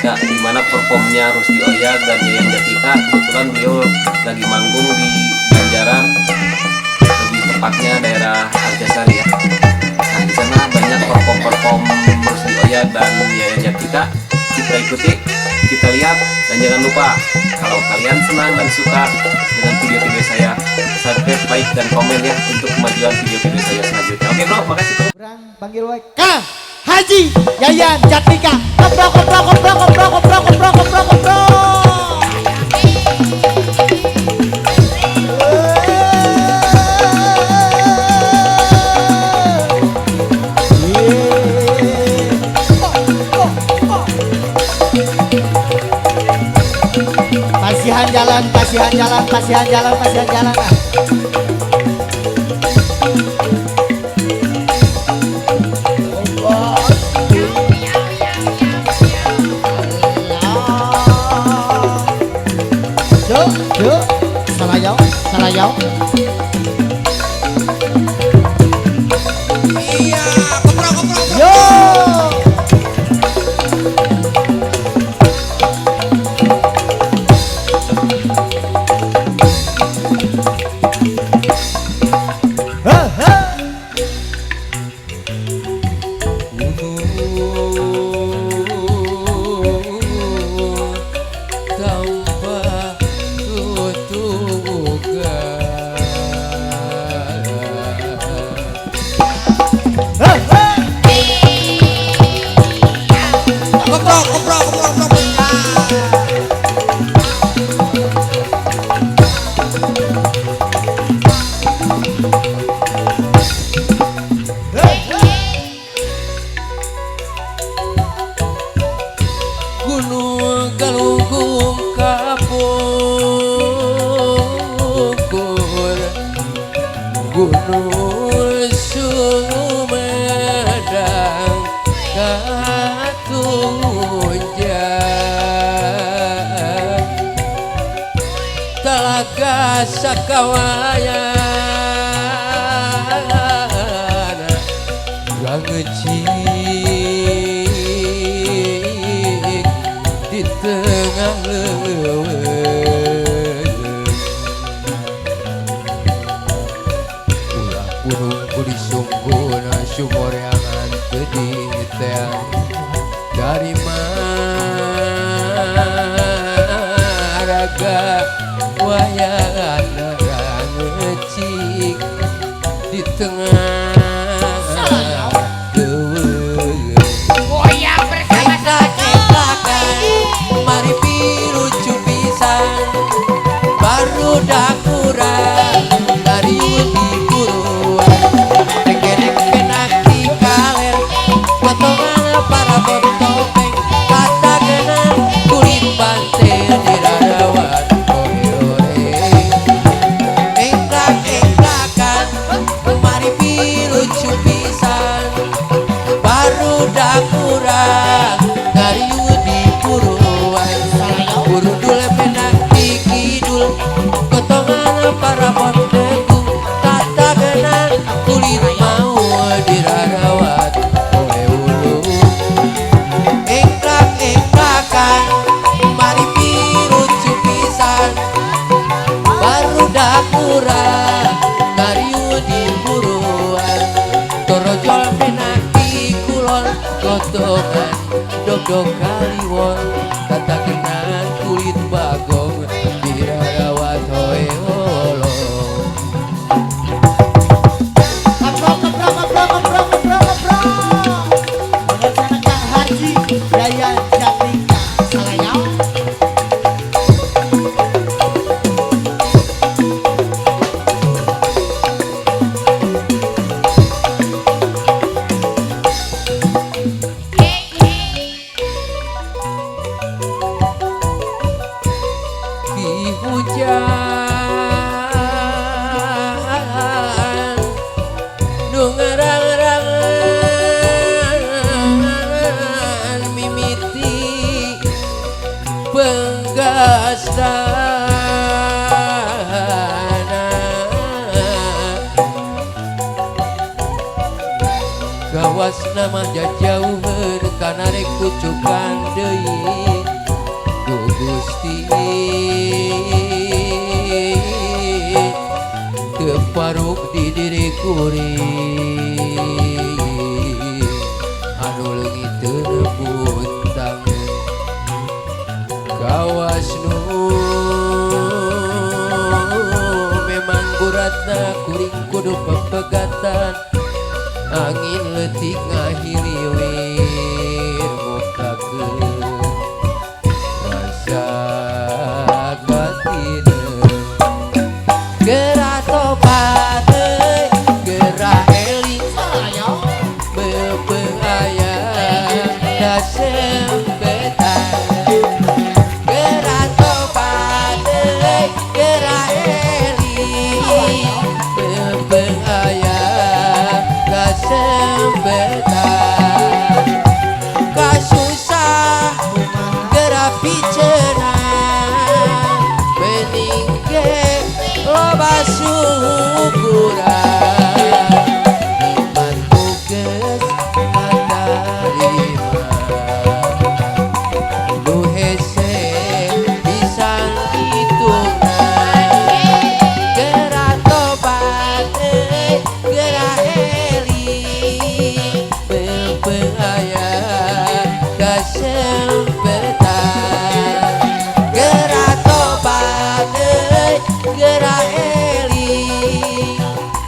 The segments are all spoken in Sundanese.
Jatnika, di mana performnya Rusdi Oyag dan Yayan Jatnika. Kebetulan beliau lagi manggung di Banjaran, lebih tepatnya daerah Arjasari ya. Nah, di sana banyak perform-perform Rusdi Oyag dan Yayan Jatnika. Kita ikuti, kita lihat, dan jangan lupa kalau kalian senang dan suka dengan video-video saya, subscribe, like, dan komen ya untuk kemajuan video-video saya selanjutnya. Oke bro, makasih bro. Urang panggil wae Kang Haji Yayan Jatnika. Koprok koprok koprok koprok koprok koprok koprok koprok. Pasihan jalan, pasihan jalan, pasihan jalan, pasihan jalan. Ah. Yuk, yuk, salayau, salayau. Iya, koprok koprok. Yo. He, he. Tanpa tutugan. He, he. Koprok koprok koprok koprok. Gunung Galunggung kapungkur, Gunung Sumedang katunjang, Talaga Sakawayan Rangecik di tengah leuweung. Ulah gunung kudi sungguhna sumoreangan teu diteang dari maraga wayahna rangecik di tengah leuweung. Goyang bersama-sama. Mari pirucu pisan baru kurang dari di buruan degedek kenak di kaler potongan para topeng kata genan kulit bantel dirarawat ore ore engklak engklakan mari pirucu pisan baru kurang dari di buruan burudul penak di kidul potongan para bondeku tata genan kulit mau dirarawat oleh ulu engklak engklakan mari pirucu pisan baru kurang dari di buruan torojol penak di kulon gotongan dog-dog kaliwon tata kenan kulit bagong dirarawat hoe olo. Koprok koprok koprok koprok koprok koprok. Bersama Kang Haji Yayan Jatnika. Salayau. Di hujan nu ngarang-rangan mimiti penggasana kawas nama jauh kana rek kucukan deui. Gusti teu paruk di diri kuring anu leungit teu puntang kawas nu memang buratna kuring kudu pepegatan angin leutik ngahiliwir mukakeun rasa batine geura tobat euy geura eling beupeung aya kasempetan geura tobat euy geura eling beupeung aya kasempetan kasusah geura piceuna mending ge loba syukuran nikmat geus katarima nu hese pisan hitungna geura tobat euy geura eling beupeung aya kasempetan geura tobat euy geura eling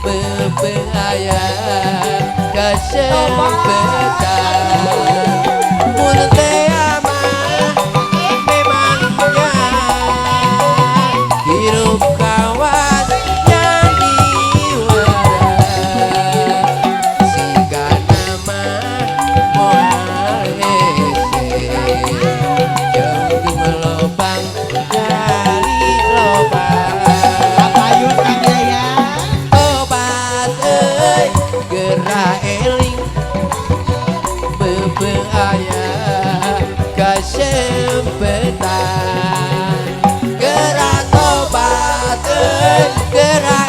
beupeung aya kasempetan mun teh mah memangnya hirup kawas nyandiwara sigana mah moal hese jeung melobang gali lobang. Kapayun Kang Yayan. Tobat euy geura eling beupeung aya kasempetan geura tobat euy geura